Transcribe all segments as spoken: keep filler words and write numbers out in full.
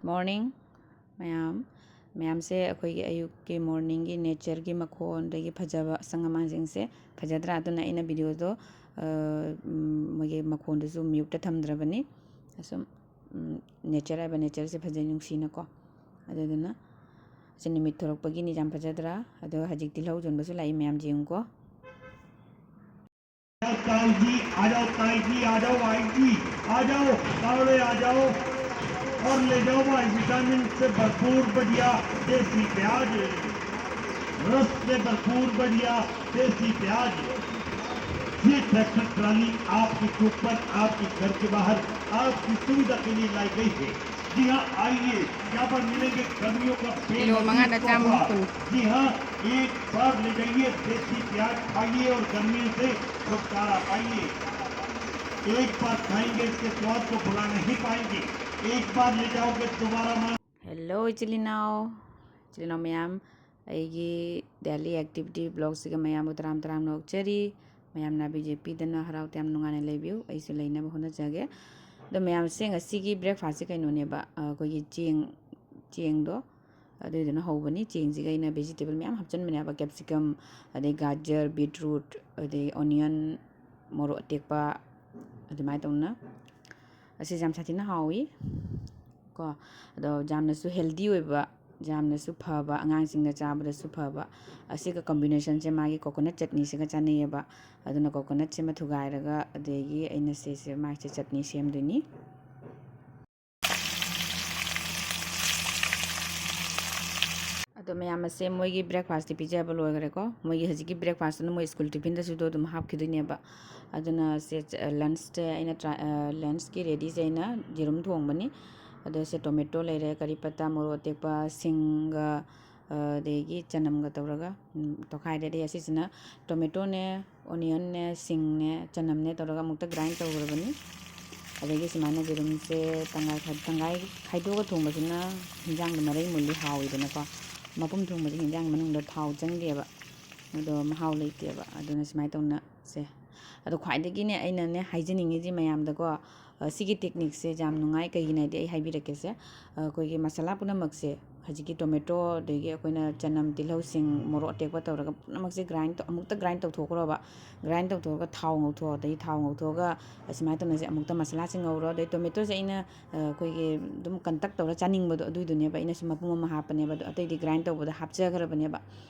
Morning ꯃꯌꯥꯝ꯫ ꯃꯌꯥꯝꯁꯦ ꯑꯩꯈꯣꯏꯒꯤ ꯑꯌꯨꯛꯀꯤ morningꯒꯤ natureꯒꯤ ꯃꯈꯣꯟꯗꯒꯤ ꯐꯖꯕ ꯑꯁꯪ ꯑꯃꯥꯟꯁꯤꯡꯁꯦ ꯐꯖꯗ꯭ꯔꯥ? ꯑꯗꯨꯅ ꯑꯩꯅ videoꯗꯣ, ꯑ, ꯎꯝ, ꯃꯣꯏꯒꯤ ꯃꯈꯣꯟꯗꯨꯁꯨ muteꯇ ꯊꯝꯗ꯭ꯔꯕꯅꯤ꯫ ꯑꯁꯨꯝ, ꯎꯝ, nature ꯍꯥꯏꯕ natureꯁꯦ ꯐꯖꯩ, ꯅꯨꯡꯁꯤꯅꯀꯣ꯫ ꯑꯗꯨꯗꯨꯅ ꯁꯤ ꯅꯨꯃꯤꯠ ꯊꯣꯔꯛꯄꯒꯤꯅꯤ, ꯌꯥꯝ ꯐꯖꯗ꯭ꯔꯥ? ꯑꯗꯣ ꯍꯧꯖꯤꯛꯇꯤ ꯂꯧ ꯍꯨꯟꯕꯁꯨ ꯂꯥꯛꯏ, ꯃꯌꯥꯝ ꯌꯦꯡꯉꯨꯀꯣ꯫ ताई जी, आ जाओ ताई जी, आ जाओ आई जी, आ जाओ, तावड़े आ जाओ और ले जाओ भाई विटामिन से भरपूर बढ़िया देसी प्याज, रस से भरपूर बढ़िया देसी प्याज। ये ट्रैक्टर ट्राली आपके ऊपर, आपके घर के बाहर, आपकी सुविधा के लिए लाई गई है। जी हाँ, आइए, यहाँ पर मिलेंगे गर्मियों का बेहतरीन तोहफा। जी हाँ, एक बार ले जाइए, देसी प्याज खाइए और गर्मियों से छुटकारा पाइए। एक बार खाएंगे, इसके स्वाद को भुला नहीं पाएंगे। एक बार ले जाओगे, दोबारा मन Hello, ꯏꯆꯤꯜ ꯏꯅꯥꯎ, ꯏꯆꯤꯜ ꯏꯅꯥꯎ ꯃꯌꯥꯝ, ꯑꯩꯒꯤ daily activity vlogꯁꯤꯒ ꯃꯌꯥꯝꯕꯨ ꯇꯔꯥꯝ ꯇꯔꯥꯝꯅ ꯑꯣꯛꯆꯔꯤ꯫ ꯃꯌꯥꯝ ꯅꯥꯕꯤ ꯌꯦꯛꯄꯤꯗꯅ ꯍꯔꯥꯎ ꯇꯌꯥꯝ ꯅꯨꯡꯉꯥꯏꯅ ꯂꯩꯕꯤꯌꯨ, ꯑꯩꯁꯨ ꯂꯩꯅꯕ ꯍꯣꯠꯅꯖꯒꯦ꯫ ꯑꯗꯣ ꯃꯌꯥꯝꯁꯦ, ꯉꯁꯤꯒꯤ breakfastꯁꯦ ꯀꯩꯅꯣꯅꯦꯕ, ꯑꯩꯈꯣꯏꯒꯤ ꯆꯦꯡ, ꯆꯦꯡꯗꯣ, ꯑꯗꯨꯏꯗꯨꯅ ꯍꯧꯕꯅꯤ꯫ ꯆꯦꯡꯁꯤꯒ ꯑꯩꯅ vegetable ꯃꯌꯥꯝ ꯍꯥꯞꯆꯤꯟꯕꯅꯦꯕ, capsicum, ꯑꯗꯩ ꯒꯥꯖꯔ, beetroot, ꯑꯗꯩ onion, ꯃꯣꯔꯣꯛ ꯑꯇꯦꯛꯄ, ꯑꯗꯨꯃꯥꯏꯅ ꯇꯧꯅ꯫ ꯑꯁꯤꯁꯦ ꯌꯥꯝ ꯁꯥꯊꯤꯅ ꯍꯥꯎꯏ꯫ ꯀꯣ꯫ ꯑꯗꯣ ꯌꯥꯝꯅꯁꯨ healthy ꯑꯣꯏꯕ, ꯌꯥꯝꯅꯁꯨ ꯐꯕ, ꯑꯉꯥꯡꯁꯤꯡꯅ ꯆꯥꯕꯗꯁꯨ ꯐꯕ꯫ ꯑꯁꯤꯒ combinationꯁꯦ ꯃꯥꯒꯤ coconut ꯆꯠꯅꯤꯁꯤꯒ ꯆꯥꯅꯩꯌꯦꯕ꯫ ꯑꯗꯨꯅ coconutꯁꯤꯃ ꯊꯨꯒꯥꯏꯔꯒ, ꯑꯗꯒꯤ ꯑꯩꯅ ꯁꯤꯁꯦ, ꯃꯥꯒꯤ ꯆꯠꯅꯤ ꯁꯦꯝꯗꯣꯏꯅꯤ꯫ ꯑꯗꯣ ꯃꯌꯥꯝ ꯑꯁꯦ ꯃꯣꯏꯒꯤ breakfastꯇꯤ ꯄꯤꯖꯕ ꯂꯣꯏꯈ꯭ꯔꯦꯀꯣ꯫ ꯃꯣꯏꯒꯤ ꯍꯧꯖꯤꯛꯀꯤ breakfastꯇꯨꯅ ꯃꯣꯏ school tiffinꯗꯁꯨ ꯑꯗꯨꯝ ꯍꯥꯞꯈꯤꯗꯣꯏꯅꯦꯕ꯫ ꯑꯗꯨꯅ ꯁꯦ, lunchꯁꯦ ꯑꯩꯅ try, ꯑ, lunchꯀꯤ readyꯁꯦ ꯑꯩꯅ ꯌꯦꯔꯨꯝ ꯊꯣꯡꯕꯅꯤ꯫ ꯑꯗꯣ ꯁꯦ tomato ꯂꯩꯔꯦ, ꯀꯔꯤ ꯄꯇꯥ, ꯃꯣꯔꯣꯛ ꯑꯇꯦꯛꯄ, ꯁꯤꯡꯒ, ꯑ, ꯑꯗꯒꯤ ꯆꯅꯝꯒ ꯇꯧꯔꯒ, ꯎꯝ, ꯇꯣꯈꯥꯏꯔꯦ꯫ ꯑꯗꯩ ꯑꯁꯤꯁꯤꯅ tomatoꯅꯦ, onionꯅꯦ, ꯁꯤꯡꯅꯦ, ꯆꯅꯝꯅꯦ ꯇꯧꯔꯒ ꯑꯃꯨꯛꯇ grind ꯇꯧꯈ꯭ꯔꯕꯅꯤ꯫ ꯑꯗꯒꯤ ꯁꯨꯃꯥꯏꯅ ꯌꯦꯔꯨꯝꯁꯦ ꯇꯪꯈꯥꯏ ꯈꯥꯏ-, ꯇꯪꯈꯥꯏ ꯈꯥꯏꯗꯣꯛꯑꯒ ꯊꯣꯡꯕꯁꯤꯅ ꯍꯤꯟꯖꯥꯡꯗꯣ ꯃꯔꯩ ꯃꯨꯜꯂꯤ, ꯍꯥꯎꯏꯗꯅꯀꯣ꯫ ꯃꯄꯨꯝ ꯊꯣꯡꯕꯁꯦ ꯍꯤꯟꯖꯥꯡ ꯃꯅꯨꯡꯗ ꯊꯥꯎ ꯆꯪꯗꯦꯕ꯫ ꯑꯗꯣ ꯃꯍꯥꯎ ꯂꯩꯇꯦꯕ꯫ ꯑꯗꯨꯅ ꯁꯨꯃꯥꯏꯅ ꯇꯧꯅ ꯁꯦ ꯑꯗꯣ ꯈ꯭ꯋꯥꯏꯗꯒꯤꯅꯦ ꯑꯩꯅꯅꯦ ꯍꯥꯏꯖꯅꯤꯡꯉꯤꯁꯤ ꯃꯌꯥꯝꯗꯀꯣ, ꯑ, ꯁꯤꯒꯤ techniqueꯁꯦ ꯌꯥꯝ ꯅꯨꯡꯉꯥꯏ꯫ ꯀꯩꯒꯤꯅꯣ ꯍꯥꯏꯗꯤ ꯑꯩ ꯍꯥꯏꯕꯤꯔꯛꯀꯦꯁꯦ, ꯑ, ꯑꯩꯈꯣꯏꯒꯤ ꯃꯁꯥꯂꯥ ꯄꯨꯝꯅꯃꯛꯁꯦ, ꯍꯧꯖꯤꯛꯀꯤ tomato, ꯑꯗꯒꯤ ꯑꯩꯈꯣꯏꯅ ꯆꯅꯝ, ꯇꯤꯜꯍꯧ, ꯁꯤꯡ, ꯃꯣꯔꯣꯛ ꯑꯇꯦꯛꯄ ꯇꯧꯔꯒ ꯄꯨꯝꯅꯃꯛꯁꯦ grind ꯇꯧ-, ꯑꯃꯨꯛꯇ grind ꯇꯧꯊꯣꯛꯈ꯭ꯔꯣꯕ꯫ Grind ꯇꯧꯊꯣꯛꯑꯒ ꯊꯥꯎ ꯉꯧꯊꯣꯛꯑꯣ꯫ ꯑꯗꯒꯤ ꯊꯥꯎ ꯉꯧꯊꯣꯛꯑꯒ ꯑꯁꯨꯃꯥꯏꯅ ꯇꯧꯅꯁꯦ ꯑꯃꯨꯛꯇ ꯃꯁꯥꯂꯥꯁꯦ ꯉꯧꯔꯣ꯫ ꯑꯗꯩ tomatoꯁꯦ ꯑꯩꯅ, ꯑ, ꯑꯩꯈꯣꯏꯒꯤ ꯑꯗꯨꯝ contact ꯇꯧꯔ ꯆꯥꯅꯤꯡꯕꯗꯣ ꯑꯗꯨꯏꯗꯨꯅꯦꯕ꯫ ꯑꯩꯅꯁꯨ ꯃꯄꯨꯝ ꯑꯃ ꯍꯥꯞꯄꯅꯦꯕ꯫ ꯑꯗꯣ ꯑꯇꯩꯗꯤ grind ꯇꯧꯕꯗ ꯍꯥꯞꯆꯈ꯭ꯔꯕꯅꯦꯕ꯫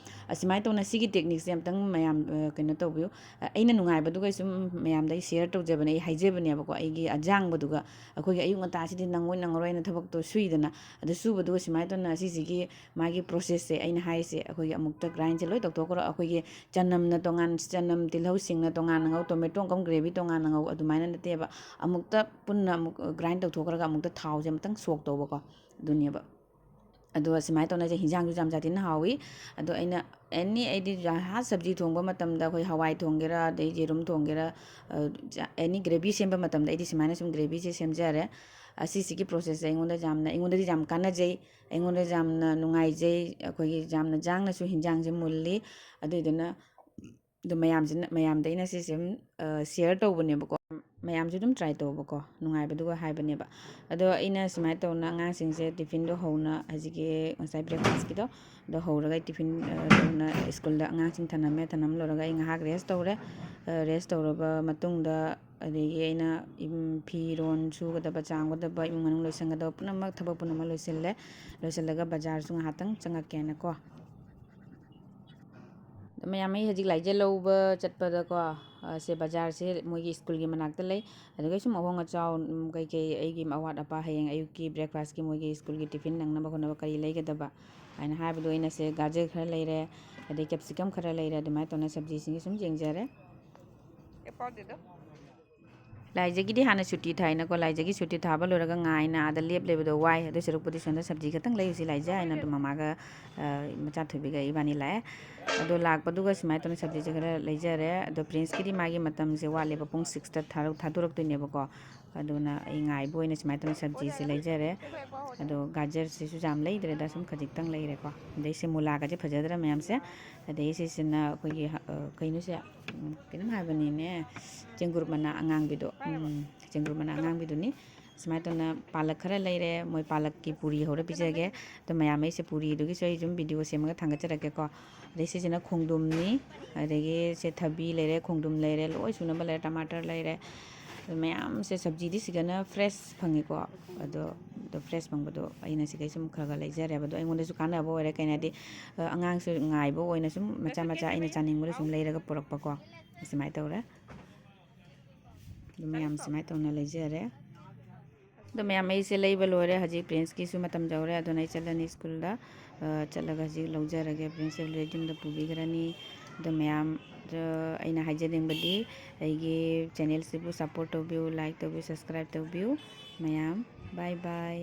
ꯑꯁꯨꯃꯥꯏꯅ ꯇꯧꯅ ꯁꯤꯒꯤ techniqueꯁꯦ ꯑꯝꯇꯪ ꯃꯌꯥꯝ, ꯑ, ꯀꯩꯅꯣ ꯇꯧꯕꯤꯌꯨ꯫ ꯑ, ꯑꯩꯅ ꯅꯨꯡꯉꯥꯏꯕꯗꯨꯒ ꯁꯨꯝ ꯃꯌꯥꯝꯗ ꯑꯩ share ꯇꯧꯖꯕꯅꯦ, ꯑꯩ ꯍꯥꯏꯖꯕꯅꯦꯕꯀꯣ꯫ ꯑꯩꯒꯤ ꯑꯖꯥꯡꯕꯗꯨꯒ ꯑꯩꯈꯣꯏꯒꯤ ꯑꯌꯨꯛ ꯉꯟꯇꯥꯁꯤꯗꯤ ꯅꯪꯉꯣꯏ ꯅꯪꯉꯔꯣꯏꯅ ꯊꯕꯛꯇꯣ ꯁꯨꯏꯗꯅ, ꯑꯗꯨ ꯁꯨꯕꯗꯨꯒ ꯁꯨꯃꯥꯏꯅ ꯇꯧꯅ ꯁꯤꯁꯤꯒꯤ ꯃꯥꯒꯤ processꯁꯦ ꯑꯩꯅ ꯍꯥꯏꯔꯤꯁꯦ, ꯑꯩꯈꯣꯏꯒꯤ ꯑꯃꯨꯛꯇ grindꯁꯦ ꯂꯣꯏ ꯇꯧꯊꯣꯛꯈ꯭ꯔꯣ꯫ ꯑꯩꯈꯣꯏꯒꯤ ꯆꯅꯝꯅ ꯇꯣꯉꯥꯟ, ꯆꯅꯝ, ꯇꯤꯜꯍꯧ, ꯁꯤꯡꯅ ꯇꯣꯉꯥꯟꯅ ꯉꯧ, tomato ꯑꯃꯨꯛ gravy ꯇꯣꯉꯥꯟꯅ ꯉꯧ, ꯑꯗꯨꯃꯥꯏꯅ ꯅꯠꯇꯦꯕ꯫ ꯑꯃꯨꯛꯇ ꯄꯨꯟꯅ ꯑꯃꯨꯛ grind ꯇꯧꯊꯣꯛꯈ꯭ꯔꯒ ꯑꯃꯨꯛꯇ ꯊꯥꯎꯁꯦ ꯑꯃꯨꯛꯇꯪ soak ꯇꯧꯕꯀꯣ, ꯑꯗꯨꯅꯦꯕ꯫ ꯑꯗꯣ ꯑꯁꯨꯃꯥꯏꯅ ꯇꯧꯅ ꯁꯤ ꯍꯤꯟꯖꯥꯡꯁꯨ ꯌꯥꯝ ꯁꯥꯊꯤꯅ ꯍꯥꯎꯏ꯫ ꯑꯗꯣ ꯑꯩꯅ any ꯑꯩꯗꯤ ꯖꯍꯥ ꯁꯕꯖꯤ ꯊꯣꯡꯕ ꯃꯇꯝꯗ ꯑꯩꯈꯣꯏ ꯍꯋꯥꯏ ꯊꯣꯡꯒꯦꯔꯥ, ꯑꯗꯩ ꯌꯦꯔꯨꯝ ꯊꯣꯡꯒꯦꯔꯥ, ꯑ, ꯖ-, any gravy ꯁꯦꯝꯕ ꯃꯇꯝꯗ ꯑꯩꯗꯤ ꯁꯨꯃꯥꯏꯅ ꯁꯨꯝ gravyꯁꯦ ꯁꯦꯝꯖꯔꯦ꯫ ꯑꯁꯤꯁꯤꯒꯤ processꯁꯦ ꯑꯩꯉꯣꯟꯗ ꯌꯥꯝꯅ, ꯑꯩꯉꯣꯟꯗꯗꯤ ꯌꯥꯝ ꯀꯥꯟꯅꯖꯩ, ꯑꯩꯉꯣꯟꯗ ꯌꯥꯝꯅ ꯅꯨꯡꯉꯥꯏꯖꯩ, ꯑꯩꯈꯣꯏꯒꯤ ꯌꯥꯝꯅ ꯖꯥꯡꯅꯁꯨ ꯍꯤꯟꯖꯥꯡꯁꯦ ꯃꯨꯜꯂꯤ꯫ ꯑꯗꯨꯏꯗꯨꯅ ꯑꯗꯨ ꯃꯌꯥꯝꯁꯤꯅ, ꯃꯌꯥꯝꯗ ꯑꯩꯅ ꯁꯤꯁꯦ ꯑꯗꯨꯝ, ꯑ, share ꯇꯧꯕꯅꯦꯕꯀꯣ꯫ ꯃꯌꯥꯝꯁꯨ ꯑꯗꯨꯝ try ꯇꯧꯕꯀꯣ, ꯅꯨꯡꯉꯥꯏꯕꯗꯨꯒ ꯍꯥꯏꯕꯅꯦꯕ꯫ ꯑꯗꯣ ꯑꯩꯅ ꯁꯨꯃꯥꯏꯅ ꯇꯧꯅ ꯑꯉꯥꯡꯁꯤꯡꯁꯦ tiffinꯗꯣ ꯍꯧꯅ, ꯍꯧꯖꯤꯛꯀꯤ ꯉꯁꯥꯏ breakfastꯀꯤꯗꯣ, ꯑꯗꯣ ꯍꯧꯔꯒ ꯑꯩ tiffin, ꯑ, ꯇꯧꯅ ꯁ꯭ꯀꯨꯜꯗ ꯑꯉꯥꯡꯁꯤꯡ ꯊꯅꯝꯃꯦ꯫ ꯊꯅꯝ ꯂꯣꯏꯔꯒ ꯑꯩ ꯉꯥꯏꯍꯥꯛ rest ꯇꯧꯔꯦ꯫ ꯑ, rest ꯇꯧꯔꯕ ꯃꯇꯨꯡꯗ, ꯑꯗꯒꯤ ꯑꯩꯅ ꯏꯝ-, ꯐꯤꯔꯣꯟ ꯁꯨꯒꯗꯕ, ꯆꯥꯝꯒꯗꯕ, ꯏꯃꯨꯡ ꯃꯅꯨꯡ ꯂꯣꯏꯁꯟꯒꯗꯕ ꯄꯨꯝꯅꯃꯛ, ꯊꯕꯛ ꯄꯨꯝꯅꯃꯛ ꯂꯣꯏꯁꯤꯜꯂꯦ꯫ ꯂꯣꯏꯁꯤꯜꯂꯒ ꯕꯖꯥꯔꯁꯨ ꯉꯥꯏꯍꯥꯛꯇꯪ ꯆꯪꯉꯛꯀꯦꯅꯀꯣ꯫ ꯑꯗꯣ ꯃꯌꯥꯝ, ꯑꯩ ꯍꯧꯖꯤꯛ ꯂꯥꯏꯖ ꯂꯧꯕ ꯆꯠꯄꯗꯀꯣ, ꯑ, ꯁꯦ ꯕꯖꯥꯔꯁꯦ ꯃꯣꯏꯒꯤ ꯁ꯭ꯀꯨꯜꯒꯤ ꯃꯅꯥꯛꯇ ꯂꯩ꯫ ꯑꯗꯨꯒ ꯁꯨꯝ ꯑꯍꯣꯡ ꯑꯆꯥꯎ, ꯎꯝ, ꯀꯩꯀꯩ ꯑꯩꯒꯤ ꯑꯋꯥꯠ ꯑꯄꯥ ꯍꯌꯦꯡ ꯑꯌꯨꯛꯀꯤ breakfastꯀꯤ ꯃꯣꯏꯒꯤ ꯁ꯭ꯀꯨꯜꯒꯤ tiffin ꯅꯪꯅꯕ ꯈꯣꯠꯅꯕ ꯀꯔꯤ ꯂꯩꯒꯗꯕ ꯍꯥꯏꯅ ꯍꯥꯏꯕꯗꯣ ꯑꯩꯅ ꯁꯦ ꯒꯥꯖꯔ ꯈꯔ ꯂꯩꯔꯦ, ꯑꯗꯩ capsicum ꯈꯔ ꯂꯩꯔꯦ, ꯑꯗꯨꯃꯥꯏꯅ ꯇꯧꯅ ꯁꯕꯖꯤꯁꯤꯡꯁꯦ ꯁꯨꯝ ꯌꯦꯡꯖꯔꯦ꯫ ꯂꯥꯏꯖꯒꯤꯗꯤ ꯍꯥꯟꯅ ꯁꯨꯇꯤ ꯊꯥꯏꯅꯀꯣ, ꯂꯥꯏꯖꯒꯤ ꯁꯨꯇꯤ ꯊꯥꯕ ꯂꯣꯏꯔꯒ ꯉꯥꯏꯅ ꯑꯥꯗ ꯂꯦꯞ ꯂꯩꯕꯗꯣ ꯋꯥꯏ꯫ ꯑꯗꯨ ꯁꯔꯨꯛꯄꯨꯗꯤ ꯁꯣꯝꯗ ꯁꯕꯖꯤ ꯈꯛꯇꯪ ꯂꯩꯔꯨꯁꯤ ꯂꯥꯏꯖ ꯍꯥꯏꯅ ꯑꯗꯨꯝ ꯃꯃꯥꯒ, ꯑ, ꯃꯆꯥ ꯊꯣꯏꯕꯤꯒ ꯏꯕꯥꯅꯤ ꯂꯥꯛꯑꯦ꯫ ꯑꯗꯣ ꯂꯥꯛꯄꯗꯨꯒ ꯁꯨꯃꯥꯏꯅ ꯇꯧꯅ ꯁꯕꯖꯤꯁꯦ ꯈꯔ ꯂꯩꯖꯔꯦ꯫ ꯑꯗꯣ ꯄ꯭ꯔꯤꯟꯁꯀꯤꯗꯤ ꯃꯥꯒꯤ ꯃꯇꯝꯁꯦ ꯋꯥꯠꯂꯦꯕ, ꯄꯨꯡ ꯁꯤꯛꯁꯇ ꯊꯥꯗꯣꯔꯛꯇꯣꯏꯅꯦꯕꯀꯣ꯫ ꯑꯗꯨꯅ ꯑꯩ ꯉꯥꯏꯕ ꯑꯣꯏꯅ ꯁꯨꯃꯥꯏꯅ ꯇꯧꯅ ꯁꯕꯖꯤꯁꯦ ꯂꯩꯖꯔꯦ꯫ ꯑꯗꯣ ꯒꯥꯖꯔꯁꯤꯁꯨ ꯌꯥꯝ ꯂꯩꯗ꯭ꯔꯦꯗ, ꯁꯨꯝ ꯈꯖꯤꯛꯇꯪ ꯂꯩꯔꯦꯀꯣ꯫ ꯑꯗꯩ ꯁꯤ ꯃꯨꯂꯥꯒꯁꯦ ꯐꯖꯗ꯭ꯔꯥ ꯃꯌꯥꯝꯁꯦ꯫ ꯑꯗꯩ ꯁꯤꯁꯤꯅ ꯑꯩꯈꯣꯏꯒꯤ, ꯑ, ꯀꯩꯅꯣꯁꯦ, ꯎꯝ, ꯀꯩꯅꯣꯝ ꯍꯥꯏꯕꯅꯤꯅꯦ, ꯆꯦꯡꯒ꯭ꯔꯨꯞ ꯃꯅꯥ ꯑꯉꯥꯡꯕꯤꯗꯣ, ꯎꯝ, ꯆꯦꯡꯒ꯭ꯔꯨꯞ ꯃꯅꯥ ꯑꯉꯥꯡꯕꯤꯗꯨꯅꯤ꯫ ꯁꯨꯃꯥꯏꯅ ꯇꯧꯅ ꯄꯥꯂꯛ ꯈꯔ ꯂꯩꯔꯦ꯫ ꯃꯣꯏ ꯄꯥꯂꯛꯀꯤ ꯄꯨꯔꯤ ꯍꯧꯔ ꯄꯤꯖꯒꯦ꯫ ꯑꯗꯣ ꯃꯌꯥꯝ, ꯑꯩꯁꯦ ꯄꯨꯔꯤꯗꯨꯒꯤꯁꯨ ꯑꯩ ꯑꯗꯨꯝ ꯚꯤꯗꯤꯑꯣ ꯁꯦꯝꯃꯒ ꯊꯥꯡꯒꯠꯆꯔꯛꯀꯦꯀꯣ꯫ ꯑꯗꯩ ꯁꯤꯁꯤꯅ ꯈꯣꯡꯗ꯭ꯔꯨꯝꯅꯤ, ꯑꯗꯒꯤ ꯁꯦ ꯊꯕꯤ ꯂꯩꯔꯦ, ꯈꯣꯡꯗ꯭ꯔꯨꯝ ꯂꯩꯔꯦ, ꯂꯣꯏ ꯁꯨꯅꯕ ꯂꯩꯔꯦ, ꯇꯃꯥꯇꯔ ꯂꯩꯔꯦ꯫ ꯑꯗꯨ ꯃꯌꯥꯝꯁꯦ ꯁꯕꯖꯤꯗꯤ ꯁꯤꯗꯅ ꯐ꯭ꯔꯦꯁ ꯐꯪꯉꯤꯀꯣ꯫ ꯑꯗꯣ, ꯑꯗꯣ ꯐ꯭ꯔꯦꯁ ꯐꯪꯕꯗꯣ ꯑꯩꯅ ꯁꯤꯗꯩ ꯁꯨꯝ ꯈꯔ ꯈꯔ ꯂꯩꯖꯔꯦꯕ꯫ ꯑꯗꯣ ꯑꯩꯉꯣꯟꯗꯁꯨ ꯀꯥꯟꯅꯕ ꯑꯣꯏꯔꯦ, ꯀꯩꯅꯣ ꯍꯥꯏꯗꯤ, ꯑ, ꯑꯉꯥꯡꯁꯨ ꯉꯥꯏꯕ ꯑꯣꯏꯅ ꯁꯨꯝ ꯃꯆꯥ ꯃꯆꯥ ꯑꯩꯅ ꯆꯥꯅꯤꯡꯕꯗꯣ ꯁꯨꯝ ꯂꯩꯔꯒ ꯄꯨꯔꯛꯄꯀꯣ꯫ ꯑꯁꯨꯃꯥꯏꯅ ꯇꯧꯔꯦ꯫ ꯑꯗꯨ ꯃꯌꯥꯝ ꯁꯨꯃꯥꯏꯅ ꯇꯧꯅ ꯂꯩꯖꯔꯦ꯫ ꯑꯗꯣ ꯃꯌꯥꯝ, ꯑꯩꯁꯦ ꯂꯩꯕ ꯂꯣꯏꯔꯦ꯫ ꯍꯧꯖꯤꯛ ꯄ꯭ꯔꯤꯟꯁꯀꯤꯁꯨ ꯃꯇꯝ ꯌꯧꯔꯦ꯫ ꯑꯗꯨꯅ ꯑꯩ ꯆꯠꯂꯅꯤ ꯁ꯭ꯀꯨꯜꯗ꯫ ꯑ, ꯆꯠꯂꯒ ꯍꯧꯖꯤꯛ ꯂꯧꯖꯔꯒꯦ꯫ ꯄ꯭ꯔꯤꯟꯁꯁꯦ ꯍꯧꯖꯤꯛ ꯌꯨꯝꯗ ꯄꯨꯕꯤꯈ꯭ꯔꯅꯤ꯫ ꯑꯗꯣ ꯃꯌꯥꯝ, ꯑ, ꯑꯩꯅ ꯍꯥꯏꯖꯅꯤꯡꯕꯗꯤ ꯑꯩꯒꯤ ꯆꯦꯅꯦꯜꯁꯤꯕꯨ ꯁꯞꯄꯣꯔꯠ ꯇꯧꯕꯤꯌꯨ, ꯂꯥꯏꯛ ꯇꯧꯕꯤꯌꯨ, ꯁꯕꯁꯀ꯭ꯔꯥꯏꯕ ꯇꯧꯕꯤꯌꯨ꯫ ꯃꯌꯥꯝ, ꯕꯥꯏ ꯕꯥꯏ꯫